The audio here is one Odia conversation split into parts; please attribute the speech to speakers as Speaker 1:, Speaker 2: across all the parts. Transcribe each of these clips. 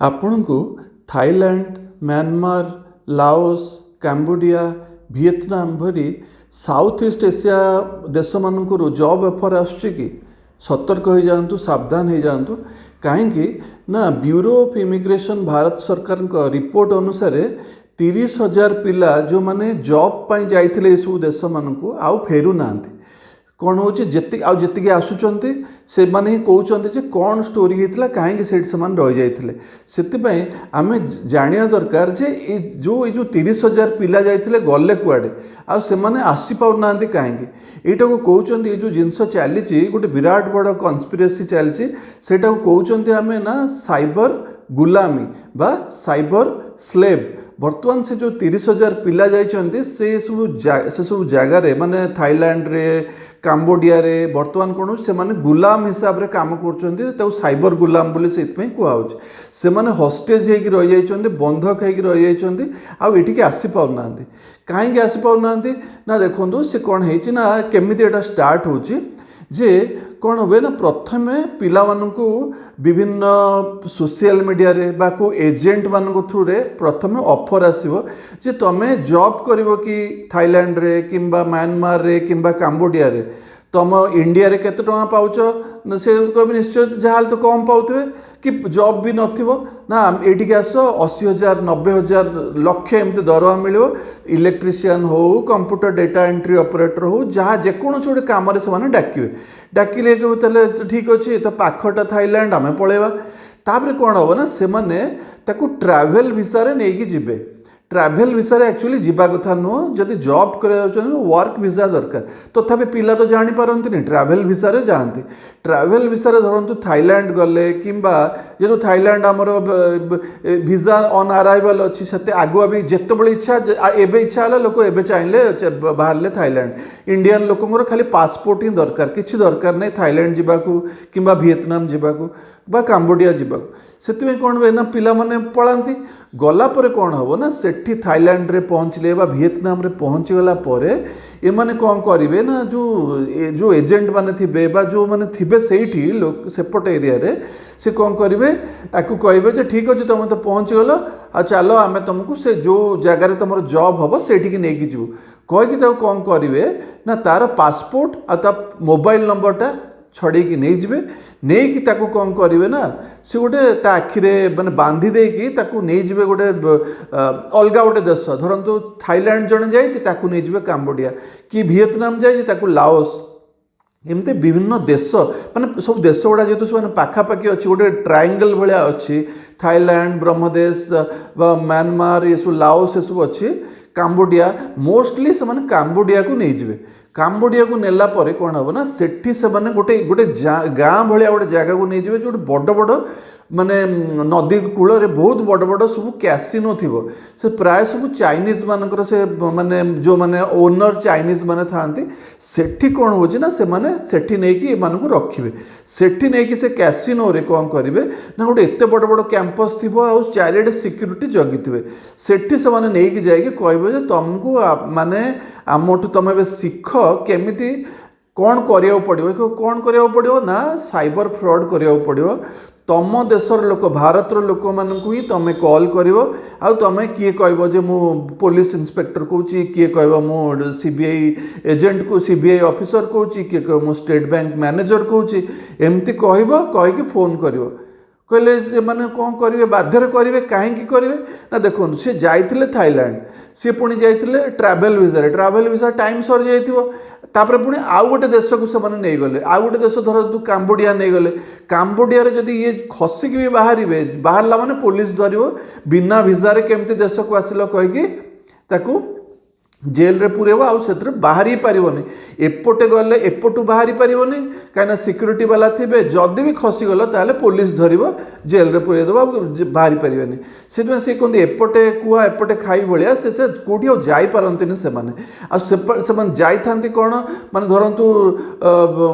Speaker 1: ଆପଣଙ୍କୁ Thailand, Myanmar, Laos, Cambodia, Vietnam ଭଳି ସାଉଥ ଇଷ୍ଟ ଏସିଆ ଦେଶମାନଙ୍କରୁ ଜବ୍ ଅଫର୍ ଆସୁଛି କି? ସତର୍କ ହୋଇଯାଆନ୍ତୁ, ସାବଧାନ ହେଇଯାଆନ୍ତୁ। କାହିଁକି ନା ବ୍ୟୁରୋ ଅଫ୍ ଇମିଗ୍ରେସନ୍, ଭାରତ ସରକାରଙ୍କ ରିପୋର୍ଟ ଅନୁସାରେ 30,000 ପିଲା ଯେଉଁମାନେ ଜବ୍ ପାଇଁ ଯାଇଥିଲେ ଏସବୁ ଦେଶମାନଙ୍କୁ, ଆଉ ଫେରୁନାହାନ୍ତି। କ'ଣ ହେଉଛି, ଯେତିକି ଆଉ ଯେତିକି ଆସୁଛନ୍ତି, ସେମାନେ ହିଁ କହୁଛନ୍ତି ଯେ କ'ଣ ଷ୍ଟୋରି ହେଇଥିଲା, କାହିଁକି ସେଇଠି ସେମାନେ ରହିଯାଇଥିଲେ। ସେଥିପାଇଁ ଆମେ ଜାଣିବା ଦରକାର ଯେ ଏଇ ଯେଉଁ 30,000 ପିଲା ଯାଇଥିଲେ, ଗଲେ କୁଆଡ଼େ ଆଉ ସେମାନେ ଆସିପାରୁନାହାନ୍ତି କାହିଁକି? ଏଇଟାକୁ କହୁଛନ୍ତି, ଏଇ ଯେଉଁ ଜିନିଷ ଚାଲିଛି, ଗୋଟେ ବିରାଟ ବଡ଼ କନସ୍ପିରେସି ଚାଲିଛି। ସେଇଟାକୁ କହୁଛନ୍ତି ଆମେ ନା ସାଇବର ଗୁଲାମୀ ବା ସାଇବର ସ୍ଲେଭ୍। ବର୍ତ୍ତମାନ ସେ ଯେଉଁ 30,000 ପିଲା ଯାଇଛନ୍ତି ସେସବୁ ଜାଗାରେ, ମାନେ ଥାଇଲାଣ୍ଡରେ, କାମ୍ବୋଡ଼ିଆରେ, ବର୍ତ୍ତମାନ କ'ଣ ହେଉଛି, ସେମାନେ ଗୁଲାମ ହିସାବରେ କାମ କରୁଛନ୍ତି। ତାକୁ ସାଇବର ଗୁଲାମ ବୋଲି ସେଇଥିପାଇଁ କୁହାହେଉଛି। ସେମାନେ ହଷ୍ଟେଜ୍ ହେଇକି ରହିଯାଇଛନ୍ତି, ବନ୍ଧକ ହେଇକି ରହିଯାଇଛନ୍ତି ଆଉ ଏଠିକି ଆସିପାରୁନାହାନ୍ତି। କାହିଁକି ଆସିପାରୁନାହାନ୍ତି ନା ଦେଖନ୍ତୁ, ସେ କ'ଣ ହେଇଛି ନା କେମିତି ଏଇଟା ଷ୍ଟାର୍ଟ ହେଉଛି ଯେ କ'ଣ ହୁଏ ନା ପ୍ରଥମେ ପିଲାମାନଙ୍କୁ ବିଭିନ୍ନ ସୋସିଆଲ ମିଡ଼ିଆରେ ବା କେଉଁ ଏଜେଣ୍ଟମାନଙ୍କ ଥ୍ରୁରେ ପ୍ରଥମେ ଅଫର୍ ଆସିବ ଯେ ତୁମେ ଜବ୍ କରିବ କି ଥାଇଲାଣ୍ଡରେ କିମ୍ବା ମ୍ୟାନମାରରେ କିମ୍ବା କାମ୍ବୋଡ଼ିଆରେ? ତୁମ ଇଣ୍ଡିଆରେ କେତେ ଟଙ୍କା ପାଉଛ? ନା ସେ କହିବେ, ନିଶ୍ଚୟ ଯାହାହେଲେ ତ କମ୍ ପାଉଥିବେ କି ଜବ୍ ବି ନଥିବ। ନା, ଏଇଠିକି ଆସ, 80,000, 90,000, ଲକ୍ଷେ ଏମିତି ଦରମା ମିଳିବ। ଇଲେକ୍ଟ୍ରିସିଆନ୍ ହଉ, କମ୍ପ୍ୟୁଟର ଡେଟା ଏଣ୍ଟ୍ରି ଅପରେଟର ହଉ, ଯାହା ଯେକୌଣସି ଗୋଟେ କାମରେ ସେମାନେ ଡାକିବେ। ଡାକିଲେ କହିବେ, ତାହେଲେ ଠିକ୍ ଅଛି ତ, ପାଖଟା ଥାଇଲାଣ୍ଡ, ଆମେ ପଳେଇବା। ତାପରେ କ'ଣ ହେବ ନା ସେମାନେ ତାକୁ ଟ୍ରାଭେଲ୍ ଭିସାରେ ନେଇକି ଯିବେ। ଟ୍ରାଭେଲ୍ ଭିସାରେ ଆକ୍ଚୁଆଲି ଯିବା କଥା ନୁହଁ। ଯଦି ଜବ୍ କରିବାକୁ ଯାଉଛନ୍ତି, ୱାର୍କ ଭିସା ଦରକାର। ତଥାପି ପିଲା ତ ଜାଣିପାରନ୍ତିନି, ଟ୍ରାଭେଲ୍ ଭିସାରେ ଯାଆନ୍ତି। ଟ୍ରାଭେଲ୍ ଭିସାରେ ଧରନ୍ତୁ ଥାଇଲାଣ୍ଡ ଗଲେ କିମ୍ବା ଯେହେତୁ ଥାଇଲାଣ୍ଡ ଆମର ଭିସା ଅନ୍ ଆରାଇଭାଲ୍ ଅଛି, ସେତେ ଆଗୁଆ ବି ଯେତେବେଳେ ଇଚ୍ଛା, ଏବେ ଇଚ୍ଛା ହେଲା, ଲୋକ ଏବେ ଚାହିଁଲେ ବାହାରିଲେ ଥାଇଲାଣ୍ଡ। ଇଣ୍ଡିଆନ୍ ଲୋକଙ୍କର ଖାଲି ପାସପୋର୍ଟ ହିଁ ଦରକାର, କିଛି ଦରକାର ନାହିଁ ଥାଇଲାଣ୍ଡ ଯିବାକୁ କିମ୍ବା ଭିଏତନାମ ଯିବାକୁ ବା କାମ୍ବୋଡ଼ିଆ ଯିବାକୁ। ସେଥିପାଇଁ କ'ଣ ହୁଏ ନା ପିଲାମାନେ ପଳାନ୍ତି। ଗଲା ପରେ କ'ଣ ହେବ ନା ସେଠି ଥାଇଲାଣ୍ଡରେ ପହଞ୍ଚିଲେ ବା ଭିଏତନାମରେ ପହଞ୍ଚିଗଲା ପରେ ଏମାନେ କ'ଣ କରିବେ ନା ଯେଉଁ ଏଜେଣ୍ଟ ମାନେ ଥିବେ ବା ଯେଉଁମାନେ ଥିବେ ସେଇଠି ସେପଟ ଏରିଆରେ, ସେ କ'ଣ କରିବେ, ତାକୁ କହିବେ ଯେ ଠିକ୍ ଅଛି, ତୁମେ ତ ପହଞ୍ଚିଗଲ, ଆଉ ଚାଲ, ଆମେ ତୁମକୁ ସେ ଯେଉଁ ଜାଗାରେ ତୁମର ଜବ୍ ହେବ ସେଇଠିକି ନେଇକି ଯିବୁ କହିକି ତାକୁ କ'ଣ କରିବେ ନା ତାର ପାସପୋର୍ଟ ଆଉ ତା ମୋବାଇଲ ନମ୍ବରଟା ଛଡ଼େଇକି ନେଇଯିବେ। ନେଇକି ତାକୁ କ'ଣ କରିବେ ନା ସେ ଗୋଟେ ତା ଆଖିରେ ମାନେ ବାନ୍ଧି ଦେଇକି ତାକୁ ନେଇଯିବେ ଗୋଟେ ଅଲଗା ଗୋଟେ ଦେଶ। ଧରନ୍ତୁ ଥାଇଲାଣ୍ଡ ଜଣେ ଯାଇଛି, ତାକୁ ନେଇଯିବେ କାମ୍ବୋଡ଼ିଆ କି ଭିଏତନାମ ଯାଇଛି, ତାକୁ ଲାଓସ, ଏମିତି ବିଭିନ୍ନ ଦେଶ। ମାନେ ସବୁ ଦେଶ ଗୁଡ଼ା ଯେହେତୁ ସେମାନେ ପାଖାପାଖି ଅଛି, ଗୋଟେ ଟ୍ରାଇଙ୍ଗଲ ଭଳିଆ ଅଛି, ଥାଇଲାଣ୍ଡ, ବ୍ରହ୍ମଦେଶ ବା ମ୍ୟାନମାର, ଏସବୁ ଲାଓସ, ଏସବୁ ଅଛି, କାମ୍ବୋଡ଼ିଆ। ମୋଷ୍ଟଲି ସେମାନେ କାମ୍ବୋଡ଼ିଆକୁ ନେଇଯିବେ। କାମ୍ବୋଡ଼ିଆକୁ ନେଲା ପରେ କ'ଣ ହେବ ନା ସେଠି ସେମାନେ ଗୋଟେ ଗୋଟେ ଗାଁ ଭଳିଆ ଗୋଟେ ଜାଗାକୁ ନେଇଯିବେ, ଯେଉଁଠି ବଡ଼ ବଡ଼ ମାନେ ନଦୀ କୂଳରେ ବହୁତ ବଡ଼ ବଡ଼ ସବୁ କ୍ୟାସିନୋ ଥିବ। ସେ ପ୍ରାୟ ସବୁ ଚାଇନିଜ୍ ମାନଙ୍କର, ସେ ମାନେ ଯେଉଁମାନେ ଓନର୍ ଚାଇନିଜ୍ ମାନେ ଥାଆନ୍ତି। ସେଠି କ'ଣ ହେଉଛି ନା ସେମାନେ ସେଠି ନେଇକି ଏମାନଙ୍କୁ ରଖିବେ। ସେଠି ନେଇକି ସେ କ୍ୟାସିନୋରେ କ'ଣ କରିବେ ନା ଗୋଟେ ଏତେ ବଡ଼ ବଡ଼ କ୍ୟାମ୍ପସ୍ ଥିବ ଆଉ ଚାରିଆଡ଼େ ସିକ୍ୟୁରିଟି ଜଗିଥିବେ। ସେଠି ସେମାନେ ନେଇକି ଯାଇକି କହିବେ ଯେ ତୁମକୁ ମାନେ ଆମଠୁ ତୁମେ ଏବେ ଶିଖ କେମିତି କ'ଣ କରିବାକୁ ପଡ଼ିବ। କ'ଣ କରିବାକୁ ପଡ଼ିବ ନା ସାଇବର ଫ୍ରଡ଼୍ କରିବାକୁ ପଡ଼ିବ। ତମ ଦେଶର ଲୋକ, ଭାରତର ଲୋକମାନଙ୍କୁ ହିଁ ତମେ କଲ୍ କରିବ ଆଉ ତମେ କିଏ କହିବ ଯେ ମୁଁ ପୋଲିସ ଇନ୍ସପେକ୍ଟର କହୁଛି, କିଏ କହିବ ମୁଁ ସିବିଆଇ ଏଜେଣ୍ଟକୁ, ସିବିଆଇ ଅଫିସର କହୁଛି, କିଏ କହିବ ମୁଁ ଷ୍ଟେଟ୍ ବ୍ୟାଙ୍କ ମ୍ୟାନେଜର କହୁଛି। ଏମିତି କହିବ, କହିକି ଫୋନ୍ କରିବ। କହିଲେ ସେମାନେ କ'ଣ କରିବେ? ବାଧ୍ୟରେ କରିବେ। କାହିଁକି କରିବେ ନା ଦେଖନ୍ତୁ, ସେ ଯାଇଥିଲେ ଥାଇଲାଣ୍ଡ, ସିଏ ପୁଣି ଯାଇଥିଲେ ଟ୍ରାଭେଲ୍ ଭିସାରେ। ଟ୍ରାଭେଲ୍ ଭିସା ଟାଇମ୍ ସରିଯାଇଥିବ। ତାପରେ ପୁଣି ଆଉ ଗୋଟେ ଦେଶକୁ ସେମାନେ ନେଇଗଲେ। ଆଉ ଗୋଟେ ଦେଶ ଧରନ୍ତୁ କାମ୍ବୋଡ଼ିଆ ନେଇଗଲେ। କାମ୍ବୋଡ଼ିଆରେ ଯଦି ଇଏ ଖସିକି ବି ବାହାରିବେ, ବାହାରିଲା ମାନେ ପୋଲିସ ଧରିବ। ବିନା ଭିସାରେ କେମିତି ଦେଶକୁ ଆସିଲ କହିକି ତାକୁ ଜେଲରେ ପୁରେଇବ ଆଉ ସେଥିରେ ବାହାରି ପାରିବନି। ଏପଟେ ଗଲେ ଏପଟୁ ବାହାରି ପାରିବନି, କାହିଁକିନା ସିକ୍ୟୁରିଟି ବାଲା ଥିବେ। ଯଦି ବି ଖସିଗଲ, ତାହେଲେ ପୋଲିସ ଧରିବ, ଜେଲରେ ପୁରେଇ ଦେବ, ଆଉ ବାହାରି ପାରିବେନି। ସେଥିପାଇଁ ସେ କୁହନ୍ତି, ଏପଟେ କୁଆ ଏପଟେ ଖାଇ ଭଳିଆ ସେ ସେ କେଉଁଠି ଆଉ ଯାଇପାରନ୍ତିନି ସେମାନେ। ଆଉ ସେମାନେ ଯାଇଥାନ୍ତି କ'ଣ, ମାନେ ଧରନ୍ତୁ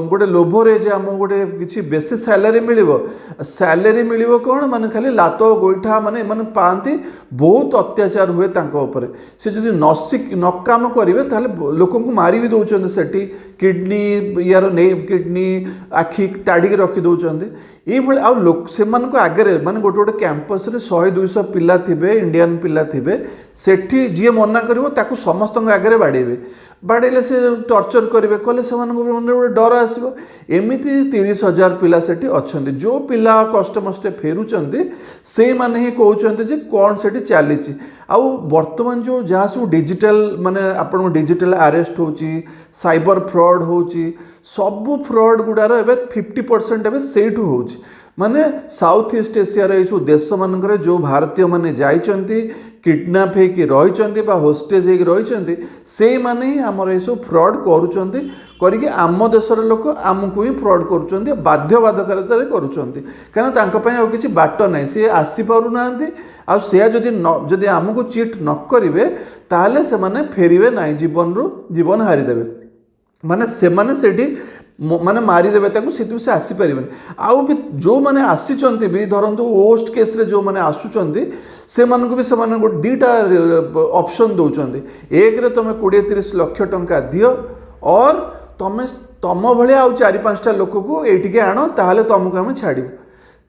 Speaker 1: ଗୋଟେ ଲୋଭରେ ଯେ ଆମକୁ ଗୋଟେ କିଛି ବେଶୀ ସାଲାରୀ ମିଳିବ। ସାଲାରୀ ମିଳିବ କ'ଣ, ମାନେ ଖାଲି ଲାତ ଗୋଇଠା ମାନେ ଏମାନେ ପାଆନ୍ତି, ବହୁତ ଅତ୍ୟାଚାର ହୁଏ ତାଙ୍କ ଉପରେ। ସେ ଯଦି ନ ଶିଖ ନ କାମ କରିବେ, ତାହେଲେ ଲୋକଙ୍କୁ ମାରି ବି ଦେଉଛନ୍ତି ସେଠି। କିଡ଼ନୀ ୟାର ନେଇ, କିଡ଼ନୀ, ଆଖି ତାଡ଼ିକି ରଖି ଦେଉଛନ୍ତି ଏଇଭଳି। ଆଉ ଲୋକ ସେମାନଙ୍କ ଆଗରେ, ମାନେ ଗୋଟେ ଗୋଟେ କ୍ୟାମ୍ପସରେ 100-200 ପିଲା ଥିବେ, ଇଣ୍ଡିଆନ୍ ପିଲା ଥିବେ, ସେଠି ଯିଏ ମନା କରିବ ତାକୁ ସମସ୍ତଙ୍କ ଆଗରେ ବାଡ଼େଇବେ। ବାଡ଼େଇଲେ, ସେ ଟର୍ଚର କରିବେ, କଲେ ସେମାନଙ୍କ ମନରେ ଗୋଟେ ଡର ଆସିବ। ଏମିତି 30,000 ପିଲା ସେଠି ଅଛନ୍ତି। ଯେଉଁ ପିଲା କଷ୍ଟମଷ୍ଟେ ଫେରୁଛନ୍ତି, ସେଇମାନେ ହିଁ କହୁଛନ୍ତି ଯେ କ'ଣ ସେଠି ଚାଲିଛି। ଆଉ ବର୍ତ୍ତମାନ ଯେଉଁ ଯାହା ସବୁ ଡିଜିଟାଲ, ମାନେ ଆପଣଙ୍କ ଡିଜିଟାଲ ଆରେଷ୍ଟ ହେଉଛି, ସାଇବର ଫ୍ରଡ଼୍ ହେଉଛି, ସବୁ ଫ୍ରଡ଼୍ ଗୁଡ଼ାର ଏବେ 50% ଏବେ ସେଇଠୁ ହେଉଛି। ମାନେ ସାଉଥ ଇଷ୍ଟ ଏସିଆର ଏଇ ସବୁ ଦେଶମାନଙ୍କରେ ଯେଉଁ ଭାରତୀୟମାନେ ଯାଇଛନ୍ତି, କିଡ଼ନାପ୍ ହେଇକି ରହିଛନ୍ତି ବା ହୋଷ୍ଟେଜ୍ ହେଇକି ରହିଛନ୍ତି, ସେଇମାନେ ହିଁ ଆମର ଏସବୁ ଫ୍ରଡ଼୍ କରୁଛନ୍ତି। କରିକି ଆମ ଦେଶର ଲୋକ ଆମକୁ ହିଁ ଫ୍ରଡ଼୍ କରୁଛନ୍ତି, ବାଧ୍ୟବାଧକତାରେ କରୁଛନ୍ତି। କାରଣ ତାଙ୍କ ପାଇଁ ଆଉ କିଛି ବାଟ ନାହିଁ, ସିଏ ଆସିପାରୁନାହାନ୍ତି। ଆଉ ସେୟା ଯଦି ନ ଯଦି ଆମକୁ ଚିଟ୍ ନ କରିବେ, ତାହେଲେ ସେମାନେ ଫେରିବେ ନାହିଁ, ଜୀବନରୁ ଜୀବନ ହାରିଦେବେ। ମାନେ ସେମାନେ ସେଇଠି ମାନେ ମାରିଦେବେ ତାକୁ, ସେଥିପାଇଁ ସେ ଆସିପାରିବେନି। ଆଉ ବି ଯେଉଁମାନେ ଆସିଛନ୍ତି ବି, ଧରନ୍ତୁ ୱର୍ଷ୍ଟ କେସ୍ରେ ଯେଉଁମାନେ ଆସୁଛନ୍ତି, ସେମାନଙ୍କୁ ବି ସେମାନେ ଗୋଟେ ଦୁଇଟା ଅପସନ୍ ଦେଉଛନ୍ତି। ଏକରେ ତୁମେ 20-30 ଲକ୍ଷ ଟଙ୍କା ଦିଅ, ଅର୍ ତମେ ତମ ଭଳିଆ ଆଉ ଚାରି ପାଞ୍ଚଟା ଲୋକକୁ ଏଇଠିକି ଆଣ, ତାହେଲେ ତୁମକୁ ଆମେ ଛାଡ଼ିବୁ।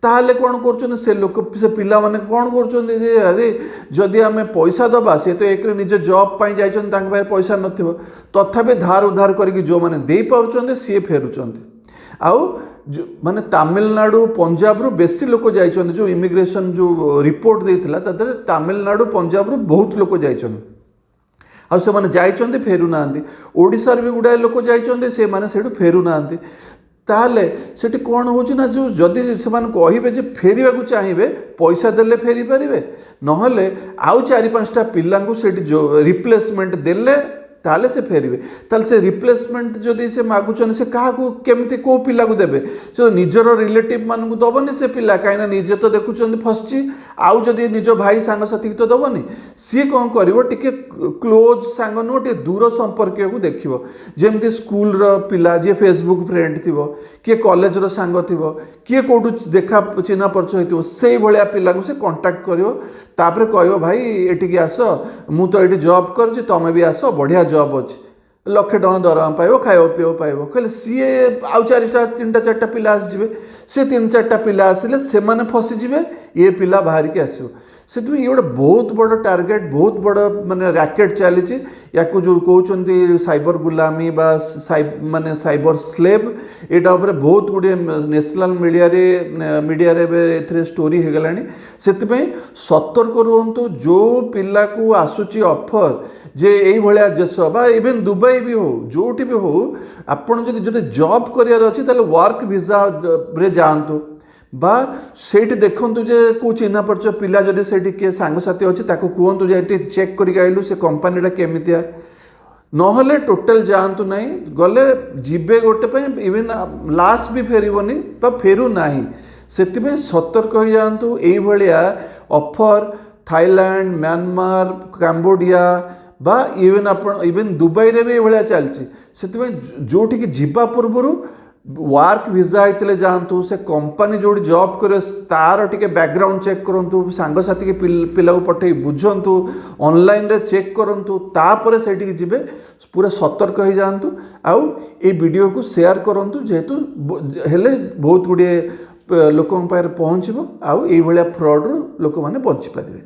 Speaker 1: ତାହେଲେ କ'ଣ କରୁଛନ୍ତି ସେ ଲୋକ, ସେ ପିଲାମାନେ କ'ଣ କରୁଛନ୍ତି ଯେ ଆରେ, ଯଦି ଆମେ ପଇସା ଦେବା, ସେ ତ ଏକରେ ନିଜ ଜବ୍ ପାଇଁ ଯାଇଛନ୍ତି, ତାଙ୍କ ପାଖରେ ପଇସା ନଥିବ, ତଥାପି ଧାର ଉଧାର କରିକି ଯେଉଁମାନେ ଦେଇପାରୁଛନ୍ତି ସିଏ ଫେରୁଛନ୍ତି। ଆଉ ମାନେ ତାମିଲନାଡ଼ୁ, ପଞ୍ଜାବରୁ ବେଶୀ ଲୋକ ଯାଇଛନ୍ତି। ଯେଉଁ ଇମିଗ୍ରେସନ୍ ଯେଉଁ ରିପୋର୍ଟ ଦେଇଥିଲା, ତା ଦେହରେ ତାମିଲନାଡ଼ୁ, ପଞ୍ଜାବରୁ ବହୁତ ଲୋକ ଯାଇଛନ୍ତି। ଆଉ ସେମାନେ ଯାଇଛନ୍ତି, ଫେରୁନାହାନ୍ତି। ଓଡ଼ିଶାରେ ବି ଗୁଡ଼ାଏ ଲୋକ ଯାଇଛନ୍ତି, ସେମାନେ ସେଇଠୁ ଫେରୁନାହାନ୍ତି। ତାହେଲେ ସେଠି କ'ଣ ହେଉଛି ନା, ଯେଉଁ ଯଦି ସେମାନେ କହିବେ ଯେ ଫେରିବାକୁ ଚାହିଁବେ, ପଇସା ଦେଲେ ଫେରିପାରିବେ, ନହେଲେ ଆଉ ଚାରି ପାଞ୍ଚଟା ପିଲାଙ୍କୁ ସେଠି ଯେଉଁ ରିପ୍ଲେସମେଣ୍ଟ ଦେଲେ ତାହେଲେ ସେ ଫେରିବେ। ତାହେଲେ ସେ ରିପ୍ଲେସମେଣ୍ଟ ଯଦି ସେ ମାଗୁଛନ୍ତି, ସେ କାହାକୁ, କେମିତି, କେଉଁ ପିଲାକୁ ଦେବେ? ସେ ନିଜର ରିଲେଟିଭ୍ ମାନଙ୍କୁ ଦେବନି ସେ ପିଲା, କାହିଁକିନା ନିଜେ ତ ଦେଖୁଛନ୍ତି ଫସିଛି। ଆଉ ଯଦି ନିଜ ଭାଇ ସାଙ୍ଗସାଥିକି ତ ଦେବନି। ସିଏ କ'ଣ କରିବ? ଟିକେ କ୍ଲୋଜ୍ ସାଙ୍ଗ ନୁହଁ, ଟିକେ ଦୂର ସମ୍ପର୍କୀୟକୁ ଦେଖିବ। ଯେମିତି ସ୍କୁଲର ପିଲା ଯିଏ ଫେସବୁକ୍ ଫ୍ରେଣ୍ଡ ଥିବ, କିଏ କଲେଜର ସାଙ୍ଗ ଥିବ, କିଏ କେଉଁଠୁ ଦେଖା ଚିହ୍ନା ପରିଚୟ ହେଇଥିବ, ସେଇଭଳିଆ ପିଲାଙ୍କୁ ସେ କଣ୍ଟାକ୍ଟ କରିବ। ତାପରେ କହିବ, ଭାଇ, ଏଠିକି ଆସ, ମୁଁ ତ ଏଇଠି ଜବ୍ କରିଛି, ତମେ ବି ଆସ, ବଢ଼ିଆ ଜବ୍ ଅଛି, ଲକ୍ଷେ ଟଙ୍କା ଦରମା ପାଇବ, ଖାଇବ ପିଇବ ପାଇବ। କହିଲେ ସିଏ ଆଉ ଚାରିଟା, ତିନିଟା ଚାରିଟା ପିଲା ଆସିଯିବେ। ସେ ତିନି ଚାରିଟା ପିଲା ଆସିଲେ ସେମାନେ ଫସିଯିବେ, ଏ ପିଲା ବାହାରିକି ଆସିବ। ସେଥିପାଇଁ ଇଏ ଗୋଟେ ବହୁତ ବଡ଼ ଟାର୍ଗେଟ୍, ବହୁତ ବଡ଼ ମାନେ ର୍ୟାକେଟ୍ ଚାଲିଛି। ୟାକୁ ଯେଉଁ କହୁଛନ୍ତି ସାଇବର ଗୁଲାମୀ ବା ମାନେ ସାଇବର ସ୍ଲେଭ୍, ଏଇଟା ଉପରେ ବହୁତ ଗୁଡ଼ିଏ ନ୍ୟାସନାଲ୍ ମିଡ଼ିଆରେ ଏବେ ଏଥିରେ ଷ୍ଟୋରି ହେଇଗଲାଣି। ସେଥିପାଇଁ ସତର୍କ ରୁହନ୍ତୁ। ଯେଉଁ ପିଲାକୁ ଆସୁଛି ଅଫର୍ ଯେ ଏଇଭଳିଆ ଦେଶ ବା ଇଭେନ୍ ଦୁବାଇ ବି ହଉ, ଯେଉଁଠି ବି ହଉ, ଆପଣ ଯଦି ଯଦି ଜବ୍ କରିବାର ଅଛି, ତାହେଲେ ୱାର୍କ ଭିସାରେ ଯାଆନ୍ତୁ ବା ସେଇଠି ଦେଖନ୍ତୁ ଯେ କେଉଁ ଚିହ୍ନା ପରିଚୟ ପିଲା ଯଦି ସେଇଠି କିଏ ସାଙ୍ଗସାଥି ଅଛି, ତାକୁ କୁହନ୍ତୁ ଯେ ଏଠି ଚେକ୍ କରିକି ଆଇଲୁ, ସେ କମ୍ପାନୀଟା କେମିତିଆ। ନହେଲେ ଟୋଟାଲ ଯାଆନ୍ତୁ ନାହିଁ। ଗଲେ ଯିବେ ଗୋଟେ ପାଇଁ, ଇଭେନ୍ ଲାଷ୍ଟ ବି ଫେରିବନି ବା ଫେରୁନାହିଁ। ସେଥିପାଇଁ ସତର୍କ ହେଇଯାଆନ୍ତୁ। ଏଇଭଳିଆ ଅଫର୍ ଥାଇଲାଣ୍ଡ, ମ୍ୟାନମାର, କାମ୍ବୋଡ଼ିଆ ବା ଇଭେନ୍ ଆପଣ ଇଭେନ୍ ଦୁବାଇରେ ବି ଏଇଭଳିଆ ଚାଲିଛି। ସେଥିପାଇଁ ଯେଉଁଠିକି ଯିବା ପୂର୍ବରୁ ୱାର୍କ ଭିସା ହେଇଥିଲେ ଯାଆନ୍ତୁ। ସେ କମ୍ପାନୀ ଯେଉଁଠି ଜବ୍ କରିବେ, ତାର ଟିକେ ବ୍ୟାକଗ୍ରାଉଣ୍ଡ ଚେକ୍ କରନ୍ତୁ, ସାଙ୍ଗସାଥିକି ପିଲାକୁ ପଠେଇ ବୁଝନ୍ତୁ, ଅନଲାଇନରେ ଚେକ୍ କରନ୍ତୁ, ତାପରେ ସେଇଠିକି ଯିବେ। ପୁରା ସତର୍କ ହେଇଯାଆନ୍ତୁ। ଆଉ ଏଇ ଭିଡ଼ିଓକୁ ସେୟାର କରନ୍ତୁ, ଯେହେତୁ ହେଲେ ବହୁତ ଗୁଡ଼ିଏ ଲୋକଙ୍କ ପାଖରେ ପହଞ୍ଚିବ ଆଉ ଏଇଭଳିଆ ଫ୍ରଡ଼ରୁ ଲୋକମାନେ ବଞ୍ଚିପାରିବେ।